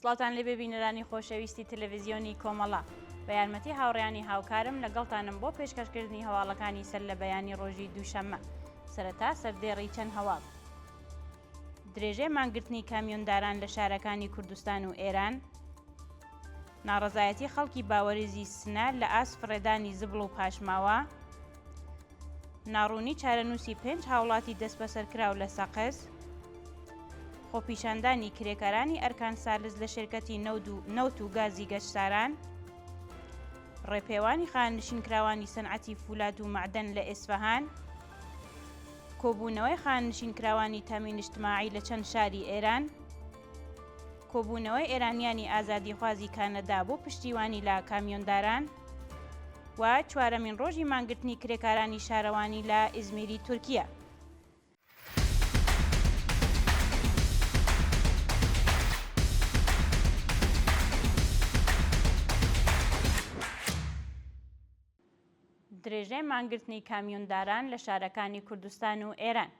سڵاوتان لێبێ بینەرانی خۆشەویستی تەلەڤیزیۆنی کۆمەڵە. بە یارمەتی هاوڕێیانی هاوکارم لەگەڵتانم بۆ پێشکەشکردنی هەواڵەکانی سەر لە بەیانی ڕۆژی دووشەممە. سەرەتا سەردێڕی چەند هەواڵ. درێژەی مانگرتنی کامیۆنداران لە شارەکانی کوردستان و ئێران، ناڕەزایەتی خەڵکی باوەریزی سنە لە ئاست فڕێدانی زبڵ و پاشماوە، ناڕوونی چارەنووسی پێنج هاوڵاتی دەستبەسەرکراو لە سەقز، خۆپیشاندانی کرێکارانی ئەرکان سالس لە شێرکەتی نەوت و گازی گەچساران، ڕێپێوانی خانەنشینکراوانی سەنعەتی فولاد و مەعدەن لە ئێسفەهان، کۆبوونەوەی خانەنشینکراوانی تامین اجتماعی لە چەند شاری ئێران، کۆبوونەوەی ئێرانیانی ئازادیخوازی کانەدا بۆ پشتیوانی لە کامیۆنداران و چوارەمین ڕۆژی مانگرتنی کرێکارانی شارەوانی لە ئیزمیری تورکیە. درێژەی مانگرتنی کامیۆنداران لە شارەکانی کوردستان و ئێران.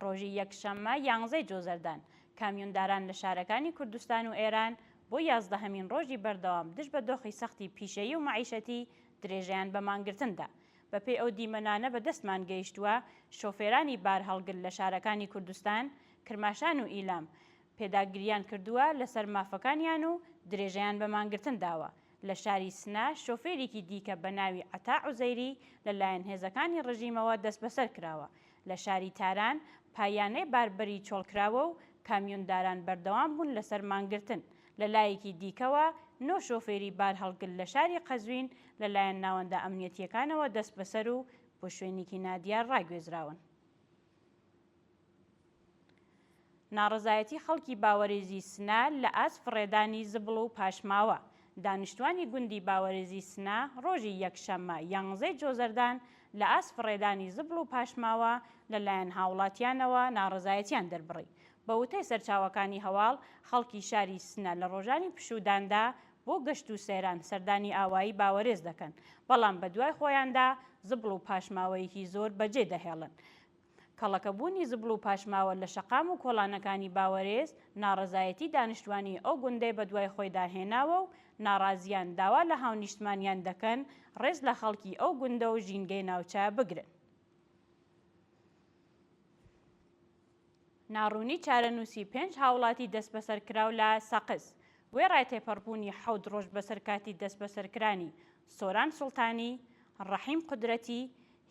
ڕۆژی یەکشەممە یانزەی جۆزەردان، کامیۆنداران لە شارەکانی کوردستان و ئێران بۆ یازدەهەمین ڕۆژی بەردەوام دژ بە دۆخی سەختی پیشەیی و مەعیشەتی درێژەیان بە مانگرتن دا. بەپێی ئەو دیمەنانە بە دەستمان گەیشتووە، شۆفێرانی بارهەڵگر لە شارەکانی کوردستان، کرماشان و ئیلام، پێداگرییان کردووە لەسەر مافەکانیان و درێژەیان بە مانگرتن داوە. لە شاری سنە شۆفێرێکی دیکە بە ناوی عەتا عوزەیری لە لایەن هێزەکانی ڕژیمەوە دەستبەسەر کراوە. لە شاری تاران پایانەی باربەری چۆڵکراوە و کامیۆنداران بەردەوام بوون لەسەر مانگرتن. لە لایەکی دیکەوە نۆ شۆفێری بارهەڵگر لە شاری قەزوین لە لایەن ناوەندە ئەمنیەتییەکانەوە دەستبەسەر و بۆ شوێنێکی نادیار ڕاگوێزراون. ناڕەزایەتی خەڵکی باوەرێزی سنە لە ئاست فڕێدانی زبڵ و پاشماوە. دانیشتوانی گوندی باوەرێزی سنە ڕۆژی یەکشەممە یانزەی جۆزەردان لە ئاست فڕێدانی زبڵ و پاشماوە لە لایەن هاوڵاتیانەوە ناڕەزایەتیان دەربڕی. بە وتەی سەرچاوەکانی هەواڵ، خەڵکی شاری سنە لە ڕۆژانی پشووداندا بۆ گەشت و سەیران سەردانی ئاوایی باوەرێز دەکەن، بەڵام بەدوای خۆیاندا زبڵ و پاشماوەیەکی زۆر بەجێ دەهێڵن. کەڵەکەبوونی زبڵ و پاشماوە لە شەقام و کۆڵانەکانی باوەرێز، ناڕەزایەتی دانیشتوانی ئەو گوندەی بەدوای خۆیدا هێناوە و ناڕازییان داوا لە هاونیشتمانیان دەکەن ڕێز لە خەڵکی ئەو گوندە و ژینگەی ناوچە بگرن. ناڕوونی چارەنووسی پێنج هاوڵاتی دەستبەسەرکراو لە سەقز، وێڕای تێپەڕبوونی حەوت ڕۆژ بەسەر کاتی دەستبەسەرکرانی سۆران سوڵتانی، ڕەحیم قودرەتی،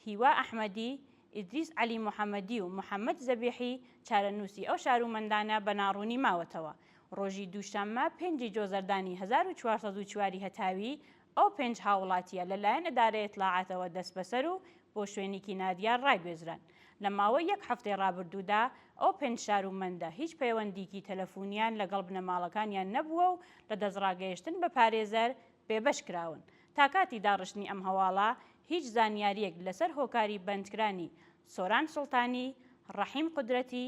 هیوا ئەحمەدی، ئیدریس عەلی محەمەدی و محەمەد زەبیحی، چارەنووسی ئەو شارومەندانە بە ناڕوونی ماوەتەوە. ڕۆژی دووشەممە پێنجی جۆزەردانی 1404 ی هەتاوی، ئەو پێنج هاووڵاتییە لە لایەن ئیدارەی ئیتڵاعاتەوە دەستبەسەر و بۆ شوێنیکی نادیار ڕاگوێزران. لە ماوەی یەک هەفتەی ڕابردوودا ئەو پێنج شارومەندە هیچ پەیوەندیکی تەلەفوونیان لەگەڵ بنەماڵەکانیان نەبووە و لە دەستڕاگەیشتن بە پارێزەر بێبەش کراون. تا کاتی داڕشتنی ئەم هەواڵە هیچ زانیارییەک لەسەر هۆکاری بەندکرانی سۆران سوڵتانی، ڕەحیم قودرەتی،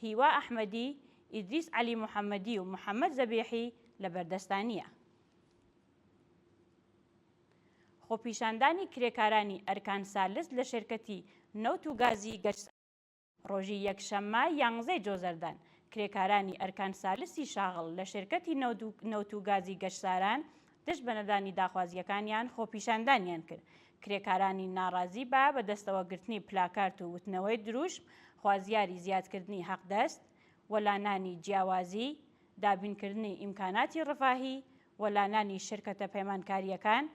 هیوا ئەحمەدی، ئیدریس عەلی محەمەدی و محەمەد زەبیحی لەبەردەستا نییە. خۆپیشاندانی کرێکارانی ئەرکان سالس لە شێرکەتی نەوت و گازی گەچ ڕۆژی یەکشەممە یانزەی جۆزەردان، کرێکارانی ئەرکان سالسی شاغڵ لە شێرکەتی نەوت و گازی گەچساران دژ بە نەدانی داخوازییەکانیان خۆپیشاندانیان کرد. کرێکارانی ناڕازی بە بەدەستەوەگرتنی پلاکارت و وتنەوەی دروشم خوازیاری زیادکردنی حەقدەست، وەلانانی جیاوازی، دابینکردنی ئیمکاناتی ڕفاهی، وەلانانی شرکەتە پەیمانکارییەکان،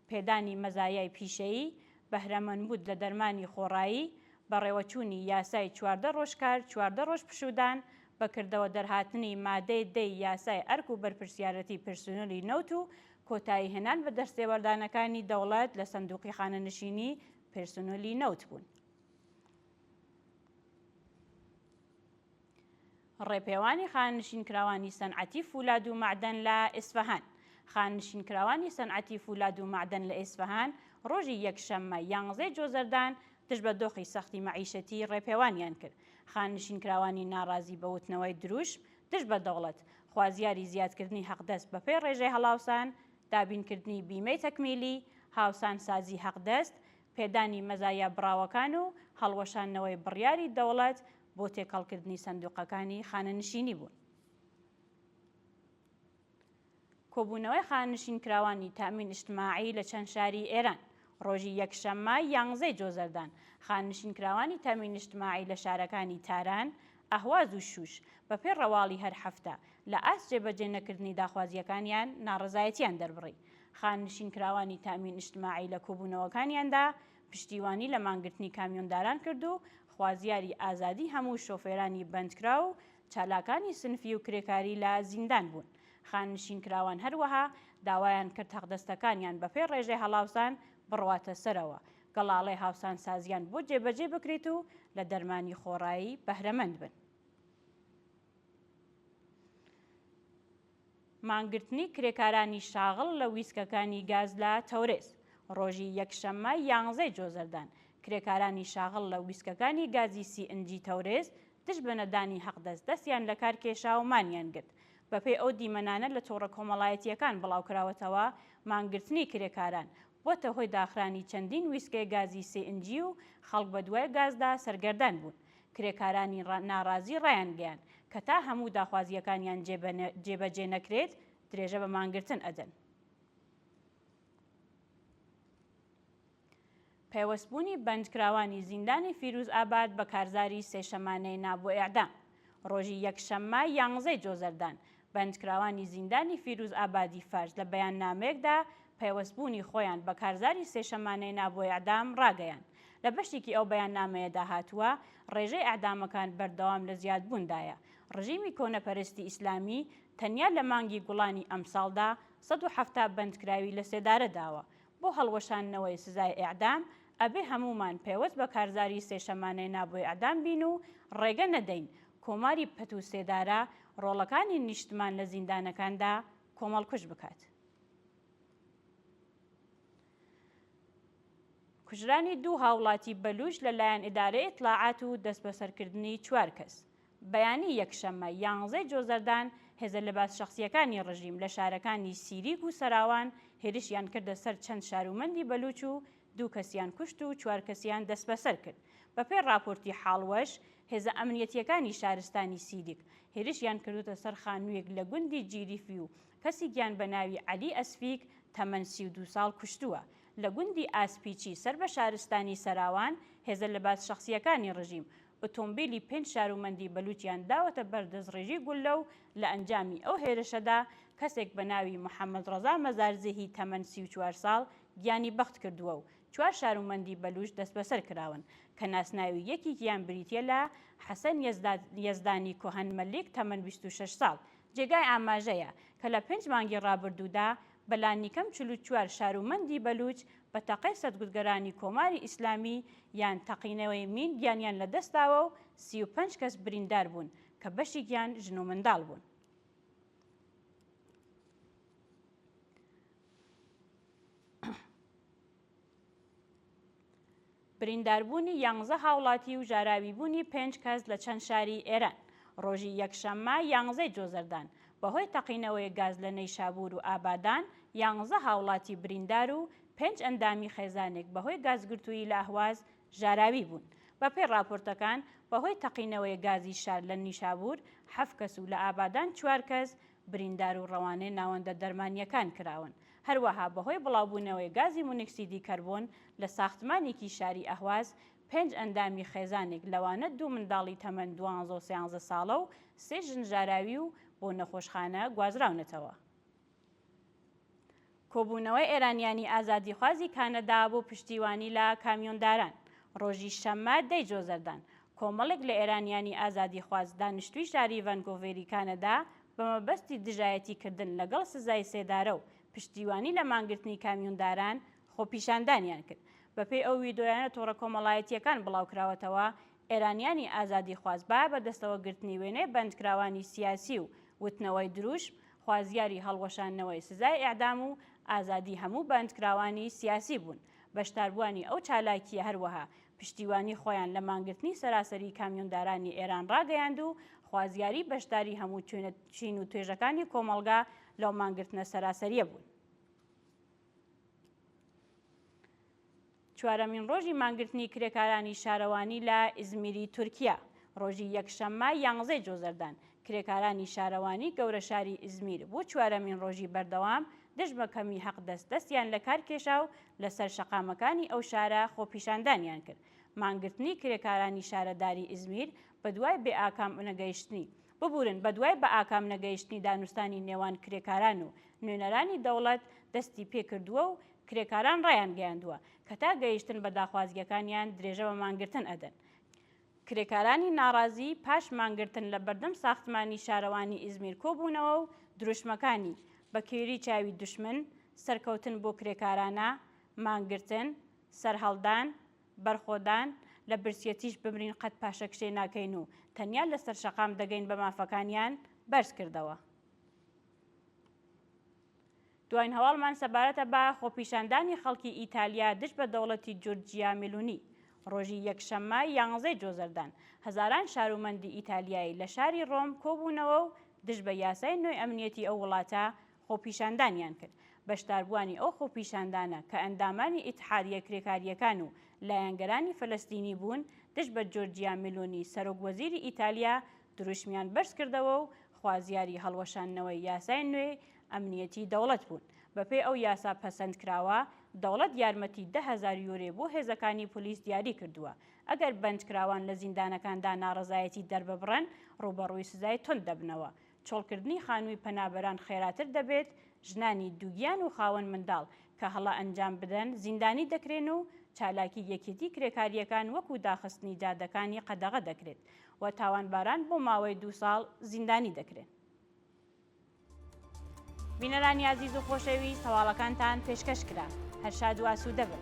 پێدانی مەزایای پیشەیی، بەهرەمەندبوود لە دەرمانی خۆڕایی، بەڕێوەچوونی یاسای 14 ڕۆژ کار 14 ڕۆژ پشوودان، بە کردەوە دەرهاتنی مادەی دەی یاسای ئەرک و بەرپرسیارەتی پرسونلی نەوت و کۆتاییهێنان بە دەستێوەردانەکانی دەوڵەت لە سندوقی خانەنشینی پرسونلی نەوت بوون. ڕێپێوانی خانەنشینکراوانی سەنعەتی فولاد و مەعدەن لە ئیسفەهان خانەنشینکراوانی سەنعەتی فولاد و مەعدەن لە ئیسفەهان ڕۆژی یەکشەممە یانزەی جۆزەردان دژ بە دۆخی سەختی مەعیشەتی ڕێپێوانیان کرد. خانەنشینکراوانی ناڕازی بە وتنەوەی دروشم دژ بە دەوڵەت، خوازیاری زیادکردنی حەقدەست بەپێی ڕێژەی هەڵاوسان، دابینکردنی بیمەی تەکمیلی، هاوسانسازی حەقدەست، پێدانی مەزایا بڕاوەکان و هەڵوەشاندنەوەی بڕیاری دەوڵەت بۆ تێکەڵکردنی سندوقەکانی خانەنشینی بوون. کۆبوونەوەی خانەنشینکراوانی تامین ئیجتماعی لە چەند شاری ئێران ڕۆژی یەکشەممە یانزەی جۆزەردان، خانەنشینکراوانی تامین ئیجتماعی لە شارەکانی تاران، ئەهواز و شوش بەپێی ڕەواڵی هەر هەفتە لە ئاست جێبەجێ نەکردنی داخوازییەکانیان ناڕەزایەتیان دەربڕی. خانەنشینکراوانی تامین ئیجتماعی لە کۆبوونەوەکانیاندا پشتیوانی لە مانگرتنی کامیۆنداران کرد و خوازیاری ئازادی هەموو شۆفێرانی بەندکراو و چالاکانی سنفی و کرێکاری لە زیندان بوون. خانەنشینکراوان هەروەها داوایان کرد حەقدەستەکانیان بەپێی ڕێژەی هەڵاوسان بڕواتە سەرەوە، گەڵاڵەی هاوسانسازیان بۆ جێبەجێ بکریت و لە دەرمانی خۆڕایی بەهرەمەند بن. مانگرتنی کرێکارانی شاغڵ لە ویستگەکانی گاز لە تەورێز ڕۆژی یەکشەممە یانزەی جۆزەردان، کرێکارانی شاغڵ لە ویستگەکانی گازی سی ئن جی تەورێز دژ بە نەدانی حەقدەست دەستیان لەکار کێشا و مانیان گرت. بەپێی ئەو دیمەنانە لە تۆڕە کۆمەڵایەتییەکان بڵاوکراوەتەوە، مانگرتنی کرێکاران بۆتە هۆی داخرانی چەندین ویستگەی گازی سی ئن جی و خەڵک بەدوای گازدا سەرگەردان بوون. کرێکارانی ناڕازی ڕایانگەیاند کە تا هەموو داخوازییەکانیان جێبەجێ نەکرێت درێژە بە مانگرتن ئەدەن. پەیوەستبوونی بەندکراوانی زیندانی فیروزئاباد بە کارزاری سێشەمانەی نا بۆ ئێعدام ڕۆژی یەکشەممە یانزەی جۆزەردان، بەندکراوانی زیندانی فیروزئابادی فارس لە بەیاننامەیەکدا پەیوەستبوونی خۆیان بە کارزاری سێشەمانەی نا بۆ ئێعدام ڕاگەیاند. لە بەشێکی ئەو بەیاننامەیەدا هاتووە، ڕێژەی ئێعدامەکان بەردەوام لە زیادبووندایە. ڕژیمی کۆنەپەرستی ئیسلامی تەنیا لە مانگی گوڵانی ئەمساڵدا 170 بەندکراوی لەسێدارە داوە. بۆ هەڵوەشاندنەوەی سزای ئێعدام، ئەبێ هەموومان پێوەست بە کارزاری سێشەمانەی نا بۆ ئێعدام بین و ڕێگە نەدەین کۆماری پەت و سێدارە ڕۆڵەکانی نیشتمان لە زیندانەکاندا کۆمەڵکوژ بکات. کوژرانی دوو هاوڵاتی بەلووچ لە لایەن ئیدارەی ئیتڵاعات و دەستبەسەرکردنی چوار کەس. بەیانی یەکشەممە یانزەی جۆزەردان هێزە لەباس شەخسییەکانی ڕژیم لە شارەکانی سیریک و سەراوان هێرشیان کردە سەر چەند شارومەندی بەلووچ و دوو کەسیان کوشت و چوار کەسیان دەستبەسەر کرد. بەپێی ڕاپۆرتی حاڵوەش، هێزە ئەمنیەتییەکانی شارستانی سیریک هێرشیان کردووتە سەر خانوویەک لە گوندی جیریفی و کەسیکیان بە ناوی عەلی ئەسفیک تەمەن 32 ساڵ کوشتووە. لە گوندی ئاسپیچی سەر بە شارستانی سەراوان هێزە لەباس شەخسییەکانی ڕژیم ئۆتۆمبیلی پێنج شارومەندی بەلووچیان داوەتە بەر دەستڕێژی گوللە و لە ئەنجامی ئەو هێرشەدا کەسێک بە ناوی محەممەد ڕەزا مەزارزێهی تەمەن 34 ساڵ گیانی بەخت کردووە و چوار شارومەندی بەلووچ دەستبەسەر کراون کە ناسناوی یەکیکیان بریتییە لە حەسەن یەزدانی کۆهەن مەلیک تەمەن 26 ساڵ. جێگای ئاماژەیە کە لە پێنج مانگی ڕابردوودا بە لانیکەم 44 شارومەندی بەلووچ بە تەقەی سەرکوتگەرانی کۆماری ئیسلامی یان تەقینەوەی مین گیانیان لە دەست داوە و 35 کەس بریندار بوون کە بەشیکیان ژن و منداڵ بوون. برینداربوونی یانزە هاوڵاتی و ژاراویبوونی پێنج کەس لە چەند شاری ئێران ڕۆژی یەکشەممە یانزەی جۆزەردان بەهۆی تەقینەوەی گاز لە نەیشابوور و ئابادان یانزە هاوڵاتی بریندار و پێنج ئەندامی خێزانێک بەهۆی گازگرتوویی لە ئەهواز ژاراوی بوون. بەپێی ڕاپۆرتەکان بەهۆی تەقینەوەی گازی شار لە نیشابوور حەفت کەس و لە ئابادان چوار کەس بریندار و ڕەوانەی ناوەندە دەرمانییەکان کراون. هەروەها بەهۆی بڵاوبوونەوەی گازی مونکسیدی کەربۆن لە ساختمانێکی شاری ئەهواز، پێنج ئەندامی خێزانێک لەوانە دوو منداڵی تەمەن دوانزە و سیانزە ساڵە و سێ ژن ژاراوی و بۆ نەخۆشخانە گوازراونەتەوە. کۆبوونەوەی ئێرانیانی ئازادیخوازی کانەدا بۆ پشتیوانی لە کامیۆنداران ڕۆژی شەممە دەی جۆزەردان کۆمەڵێک لە ئێرانیانی ئازادیخواز دانیشتووی شاری ڤانکۆڤێری کانەدا بە مەبەستی دژایەتی کردن لەگەڵ سزای سێدارە و پشتیوانی لە مانگرتنی کامیۆنداران خۆپیشاندانیان کرد. بەپێی ئەو ویدۆیانە تۆڕە کۆمەڵایەتییەکان بڵاوکراوەتەوە، ئێرانیانی ئازادیخواز بە بەدەستەوە گرتنی وێنەی بەندکراوانی سیاسی و وتنەوەی دروشم، خوازیاری هەڵوەشاندنەوەی سزای ئێعدام و ئازادی هەموو بەندکراوانی سیاسی بوون. بەشداربووانی ئەو چالاکییە هەروەها پشتیوانی خۆیان لە مانگرتنی سەراسەریی کامیۆندارانی ئێران ڕاگەیاند و خوازیاری بەشداری هەموو چین و توێژەکانی کۆمەڵگا لەو مانگرتنە سەراسەرییە بوون. چوارەمین ڕۆژی مانگرتنی کرێکارانی شارەوانی لە ئیزمیری تورکیا، ڕۆژی یەکشەممە یانزەی جۆزەردان، کرێکارانی شارەوانی گەورەشاری ئیزمیر بۆ چوارەمین ڕۆژی بەردەوام دژ بە کەمی حەقدەست دەستیان لە کار کێشا و لەسەر شەقامەکانی ئەو شارە خۆپیشاندانیان کرد. مانگرتنی کرێکارانی شارەداری ئیزمیر بەدوای بێ ئاکام نەگەیشتنی ببورن بەدوای بە ئاکام نەگەیشتنی دانوستانی نێوان کرێکاران و نوێنەرانی دەوڵەت دەستی پێکردووە و کرێکاران ڕایانگەیاندووە کە تا گەیشتن بە داخوازییەکانیان درێژە بە مانگرتن ئەدەن. کرێکارانی ناڕازی پاش مانگرتن لە بەردەم ساختمانی شارەوانی ئیزمیر کۆبوونەوە و دروشمەکانی، بە کوێری چاوی دوشمن، سەرکەوتن بۆ کرێکارانە، مانگرتن، سەرهەڵدان، بەرخۆدان، لە برسیەتیش بمرین قەت پاشەکشێ ناکەین و تەنیا لەسەر شەقام دەگەین بە مافەکانیان، بەرز کردەوە. دواین هەواڵمان سەبارەتە بە خۆپیشاندانی خەڵکی ئیتالیا دژ بە دەوڵەتی جورجیا میلونی. ڕۆژی یەکشەممە یانزەی جۆزەردان، هەزاران شارومەندی ئیتالیایی لە شاری ڕۆم کۆبوونەوە و دژ بە یاسای نوێی ئەمنیەتی ئەو وڵاتە خۆپیشاندانیان کرد. بەشداربووانی ئەو خۆپیشاندانە کە ئەندامانی ئیتحادیە کرێکارییەکان و لایەنگرانی فەلەستینی بوون، دژ بە جۆرجیا میلونی سەرۆک وەزیری ئیتالیا دروشمیان بەرزکردەوە و خوازیاری هەڵوەشاندنەوەی یاسای نوێی ئەمنیەتی دەوڵەت بوون. بەپێی ئەو یاسا پەسەندکراوە، دەوڵەت یارمەتی 10,000 یۆرۆی بۆ هێزەکانی پۆلیس دیاری کردووە، ئەگەر بەندکراوان لە زیندانەکاندا ناڕەزایەتی دەرببڕن، ڕووبەڕووی سزای توند دەبنەوە. چۆڵکردنی خانووی پەنابەران خێراتر دەبێت، ژنانی دووگیان و خاوەن منداڵ کە هەڵە ئەنجام بدەن زیندانی دەکرێن و چالاکی یەکێتی کرێکارییەکان وەکو داخستنی جادەکانی قەدەغە دەکرێت و تاوانباران بۆ ماوەی دوو ساڵ زیندانی دەکرێن. بینەرانی ئازیز و خۆشەویست هەواڵەکانتان پێشکەش کرا. هەر شاد و ئاسوودە بن.